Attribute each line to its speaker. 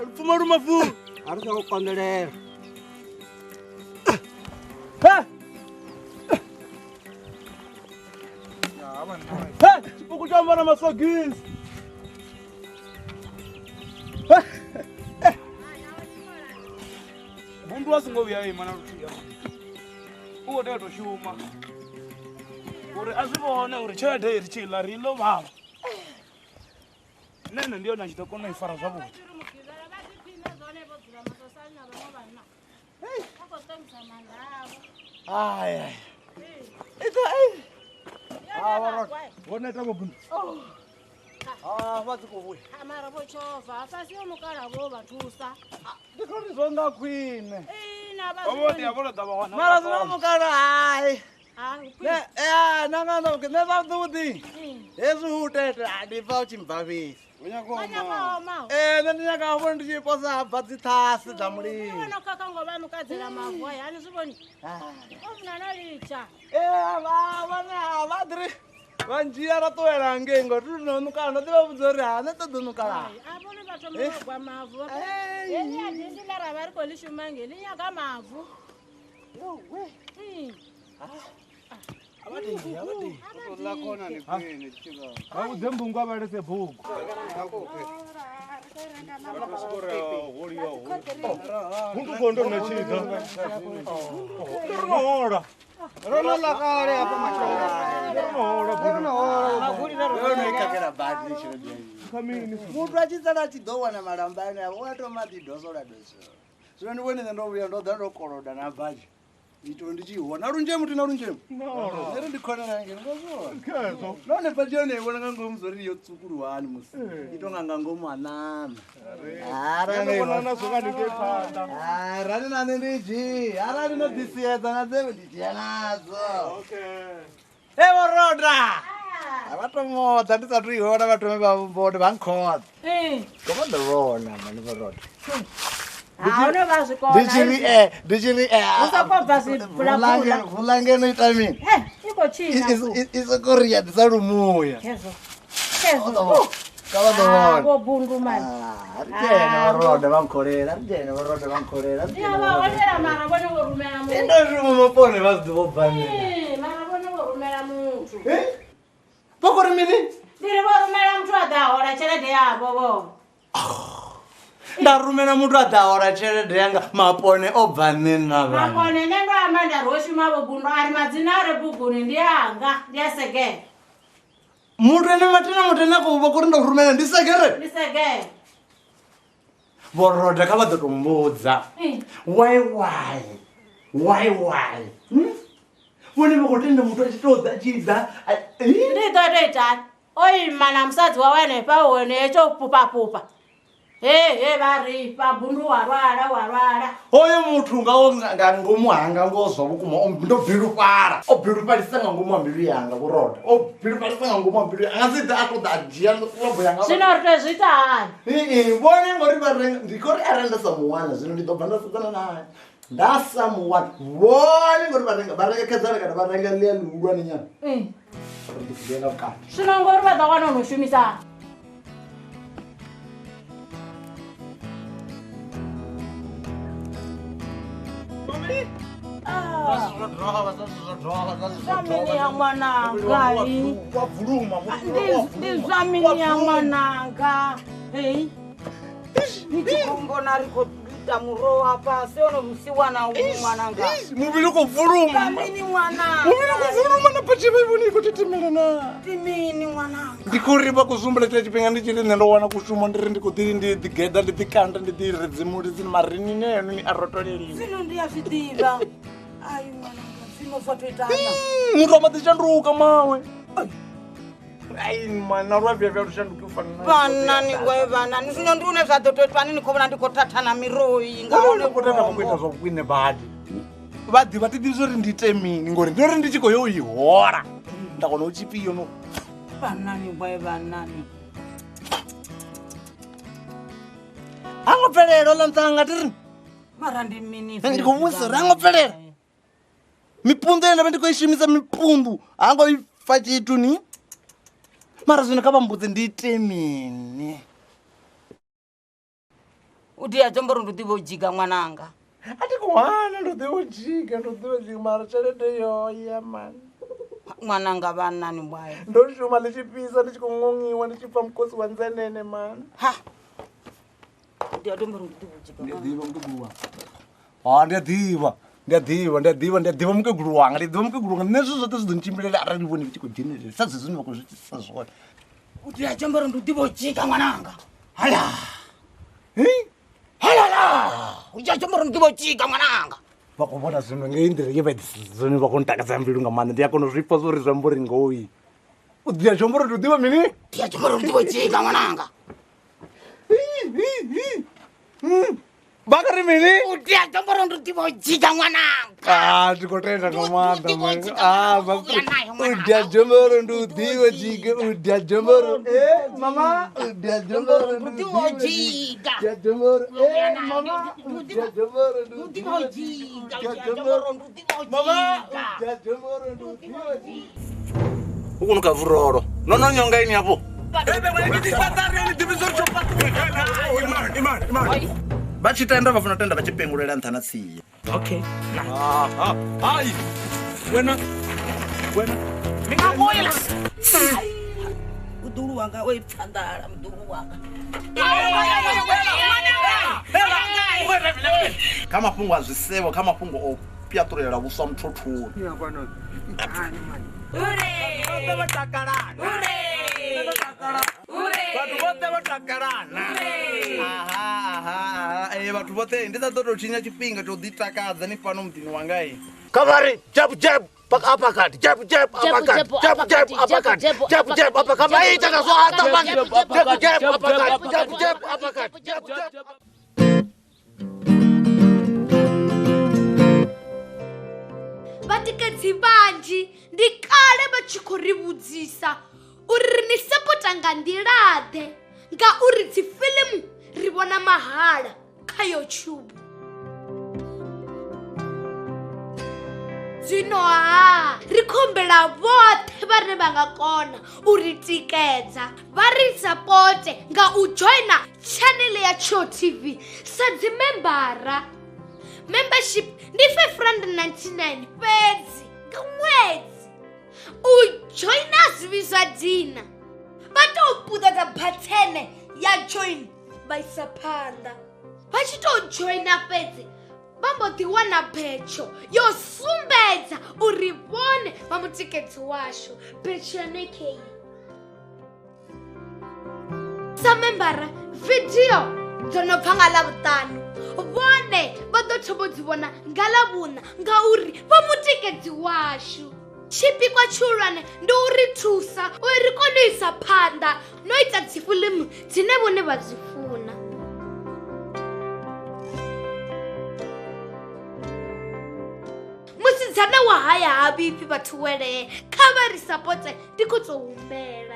Speaker 1: Lupfumo lu mavuni
Speaker 2: a ri songo konḓelela.
Speaker 1: Tshipuku tsho amba na masogisi. Bundu a songo vhuya ima na luthihi, u khou tea u tou shuma uri a zwi vhone uri tshelede i ri tshi ḽa ri ḽo vhavha. Nṋe nṋe ndi yone a tshi ḓo kona u i fara zwavhuḓi.
Speaker 2: Ai,
Speaker 1: Vho neta vho Bundu.
Speaker 2: Ah, vha dzi khou vhuya.
Speaker 3: Mara vho tshova fhasi yo mukala vho vha thusa.
Speaker 2: Ndi khou ri zwo nga khwine.
Speaker 3: Ina vha
Speaker 1: Vho ḓi vho ḓa vha wana.
Speaker 2: Mara zwino mukala hai.
Speaker 3: Ha,
Speaker 2: Ne ya na nga ndo nṋe zwavhuḓi. Hezwi hu tete a ndi pfa u tshi mbvavhisa.
Speaker 3: oma.
Speaker 2: Ee, nṋe ndi nyaga u vhona ndi tshi posa ha bva dzi ṱhasi dza mulilo.
Speaker 3: Vhono khakha ngo vha mukadzela mavu aya ani zwi vhoni. O muna na litsha.
Speaker 2: Ee, vha vhone ha vha ḓi ri vha ndzhia ra ṱuwela ngei ngori ri no nukala ndo ḓi vha vhudza uri ha nṋe ṱoḓa u nukala.
Speaker 3: A vhone vha thoma vha gwa mavu.
Speaker 2: Ei.
Speaker 3: Heli ya dindi ḽe ra vha ri khou ḽi shuma ngei ḽi nyaga mavu.
Speaker 1: Vha vhudze mbungu a vhalese bugu. Bundu gondo na tshidza. Ndo ri no hola.
Speaker 2: Ro no ḽa kale hafha matshelo.
Speaker 1: Ndo ri no hola Bundu.
Speaker 2: Yo no i kakela badi tshelede iyi.
Speaker 1: Kha mini?
Speaker 2: Muthu a tshi sala a tshi ḓo wana malamba ane avha u a thoma a ḓi dosola dosola. Zwino ndi vhone nṋe ndo vhuya ndo ḓa ndo koloda na badzhi. Ito ndi tshi hona lunzhemu tina lunzhemu.
Speaker 1: Nolo.
Speaker 2: Nṋe ri ndi khonana ngeno ngo zwona.
Speaker 1: Khezwo.
Speaker 2: Nahone badzhi yone i vhona nga ngomu zwori yo tswukuluwani musi. I to nga nga ngomu ha ṋama.
Speaker 1: Ndo vhona nazwo nga haningei phanḓa.
Speaker 2: Arali na nṋe ndi dzhia, arali no ḓi siedza na dzevhe ndi dzhia nadzo.
Speaker 1: Okay.
Speaker 2: He vho Roda! Vha to moḓa ndi sathu i hola vha thome vha vhone vha nkhoḓa.
Speaker 3: Eh.
Speaker 2: Ko vha ḓo vhona mani vho Roda.
Speaker 3: Ha ono vha zwi kona.
Speaker 2: Ndi tshi ri eh, ndi tshi ri eh.
Speaker 3: Hu soko bva zwibulabula.
Speaker 2: Vula ngeno ita mini?
Speaker 3: Eh, i khou tshina.
Speaker 2: I soko ri ya ḓisa lumuya.
Speaker 3: Khezwo.
Speaker 2: Vha ḓo
Speaker 3: Khezwo.
Speaker 2: vhona. Kha vha ḓo
Speaker 3: Ah,
Speaker 2: vhona.
Speaker 3: vho bundu mani.
Speaker 2: Ah, ri dzhene vho Roda vha nkholela, ri dzhene vho Roda vha nkholela. ri
Speaker 3: Ndi a
Speaker 2: dzhene
Speaker 3: vha
Speaker 2: vho Roda.
Speaker 3: holela mara vhone vho rumela
Speaker 2: Ndi
Speaker 3: muthu.
Speaker 2: ndo shuma mapone vha zwi ḓivha u bva nṋe.
Speaker 3: Eh, mara vhone vho rumela muthu.
Speaker 2: Eh? Vha khou ri mini?
Speaker 3: Ndi ri vho rumela muthu a ḓa a hola tshelede yavho vho.
Speaker 2: Nda rumela muthu a ḓa hola tshelede yanga mapone o bva nṋe na vhana.
Speaker 3: Mapone nṋe ndo amba nda ri ho shuma vho bundu a ri madzina a re buguni ndi anga ndi a segele.
Speaker 2: Muthu ene mathina muthu ene a khou vha khou ri ndo rumela ndi segere.
Speaker 3: Ndi segele.
Speaker 2: Vho Roda kha vha ḓo tou mbudza.
Speaker 3: Eh.
Speaker 2: Why why? Why why? Hmm? Vhone vha khou tenda muthu a tshi tou ḓa a tshi ḓa. Eh?
Speaker 3: Ndi ḓo tou itani? O ima na musadzi wawe hanefha hone hetsho pupa pupa. He he vha ri fha bundu wa lwala wa lwala.
Speaker 2: Hoyo muthu nga o nga ngomu hanga ngo zwa vhukuma ndo bilufhala. O bilufhalisa nga ngomu ha mbilu yanga vho Roda. O bilufhalisa nga ngomu ha mbilu yanga. A nga si ḓe a tou ḓa a dzhia ḽobo yanga.
Speaker 3: Zwino ri tou zwi ita hani?
Speaker 2: Ee, vhone ngori vha renga ndi khou ri arali nda sa muwana zwino ndi ḓo bva nda sedzana naye. Nda sa muwana vhone ngori vha renga vha renga khedzana kana vha renga ḽia ḽihulwane nyana. Ri ḓo dzhia nga vhukati.
Speaker 3: Zwino ngori vha ḓo wana ono shumisa.
Speaker 1: Mami.
Speaker 3: Zwa ya mwananga. Ndi zwa mini ya mwananga. Hey. Ndikumbona riko murowa pasi ono musiwana mwananga.
Speaker 2: Muviri kuvhuruma.
Speaker 3: Mini mwananga.
Speaker 2: Muviri kuvhuruma na pachiva ivoni kutetemera na.
Speaker 3: Timini mwananga.
Speaker 2: Ndikuriba kuzumbula tshifhinga ndi tshiri nṋe ndo wana kushumo ndiri ndi khou ḓi ndi ḓigeḓa ndi ḓikanda ndi ḓi redzimuli dzini marini neno ni a rotoleliwa.
Speaker 3: Zwino ndi a zwi ḓivha. Ai mwananga zwino zwa to itana.
Speaker 2: Muthu a maḓi shanduka mawe. Ai mana lwa vya vya lushanduki u fana na
Speaker 3: Vhanani we vhanani zwino ndi une zwa ḓo to itwa ni khou vhona ndi khou thathana miroi nga
Speaker 2: hone khou tata khou ita zwa vhukwine badi. Vha ḓivha thi ḓivhi zwo ri ndi ite mini ngori ndi uri ndi tshi khou yo i hola. Nda kona u tshifhio no.
Speaker 3: Vhanani we vhanani.
Speaker 2: A ngo bvelela ḽa nṱanga ti ri.
Speaker 3: Mara ndi mini?
Speaker 2: Ndi khou vhudzisa uri a ngo bvelela. Mipundu ye nda vha ndi khou i shumisa mipundu a ngo i fa tshithu ni. Mara zwino kha vha mbudze ndi ite mini?
Speaker 3: U dia dzomboro ndo ḓivha u dzhiga ṅwananga.
Speaker 2: A thi khou hana ndo ḓivha u dzhiga ndo ḓivha dzhiga mara tshelede yo ya mani.
Speaker 3: Ṅwananga vhanani mbwayo.
Speaker 2: Ndo shuma ḽi tshi fhisa ndi tshi khou ṅoṅiwa ndi tshi pfa mukosi wa nzenene mani.
Speaker 3: Ha. U dia dzomboro ndo ḓivha u dzhiga.
Speaker 2: Ndi a ḓivha mukegulu wanga. Ha ndi a ḓivha. Ndi a ḓivha ndi a ḓivha ndi a ḓivha mukegulu wanga ndi a ḓivha mukegulu wanga nṋe zwithu zwoṱhe zwi ḓo ntshimbilela arali vhone vha tshi khou dzhenelela sa zwezwi vha khou zwi itisa zwone.
Speaker 3: U dia dzomboro ndo ḓivha u dzhiga ṅwananga.
Speaker 2: Hala. Hi?
Speaker 3: Halala. U dia dzomboro ndo ḓivha u dzhiga ṅwananga.
Speaker 2: Vha khou vhona zwino ngei nḓila ye vha ḓisa zwone vha khou ntakadza mbilu nga maanḓa ndi a kona u zwi pfa zwo uri zwi amba uri ngoi. U dia dzomboro ndo ḓivha mini?
Speaker 3: Dia dzomboro ndo ḓivha u dzhiga ṅwananga.
Speaker 2: Vha kha ri mini?
Speaker 3: U dia dzomboro ndo ḓivha u dzhiga ṅwananga.
Speaker 2: Ah, ndi khou tenda nga maanḓa mani. Ah, u dia dzomboro ndi u ḓivha dzhiga u dia dzomboro. Eh, mama, u dia dzomboro ndi u
Speaker 3: ḓivha dzhiga.
Speaker 2: Dia dzomboro. Eh, mama, u dia dzomboro ndi u
Speaker 3: ḓivha dzhiga. U dia dzomboro ndi u ḓivha
Speaker 2: dzhiga. Mama, u dia dzomboro ndi u ḓivha dzhiga. U kunu ka vurolo. No no nyonga ini hapo. Vha tshi tenda vha funa tenda vha tshi pengulela nṱha na tsia.
Speaker 1: Okay. Aha. Hai. Wena. Wena.
Speaker 3: Ndi nga vhuya. Muḓulu wanga o ipfa nḓala muḓulu wanga.
Speaker 2: Kha mafhungo a zwisevho kha mafhungo o pyaṱulela vhuswa muthothoni. Vhathu vhoṱhe vho takalana. Aha aha aha. Vhathu vhoṱhe ndi sa ḓo tou tshinya tshifhinga tsho ḓi takadza ni fhano muḓini wanga i.
Speaker 4: Kha vha ri jab jab uppercut jab jab uppercut jab jab uppercut jab jab uppercut vha ita nga zwo aṱa mani jab jab uppercut jab jab uppercut jab jab.
Speaker 5: Vhatikedzi vhanzhi ndi kale vha tshi khou ri vhudzisa uri ri ni sapota nga nḓilaḓe ngauri dzi filimu ri vhona mahala kha YouTube. Zwino ha ri khombela vhoṱhe vhane vha nga kona u ri tikedza vha ri sapote nga u joina channel ya Tshiwo TV sa dzi membara. Membership ndi 599 fhedzi nga ṅwedzi. U joina zwi zwa dina vha tou puṱedza bathene ya join vha isa phanḓa. Vha tshi tou joina fhedzi vha mbo ḓi wana betsho yo sumbedza uri vhone vha mutikedzi washu. Betsho ya nekei sa membara video dzo no bva nga Ḽavhuṱanu vhone vha ḓo thoma u dzi vhona nga Ḽavhuṋa ngauri vha mutikedzi washu. Tshipikwa tshihulwane ndi u ri thusa uri ri kone u isa phanḓa no ita dzi fiḽimu dzine vhone vha dzi funa. Musidzana wa haya ha vhifhi vhathu welee kha vha ri sapote ndi khou tou humbela.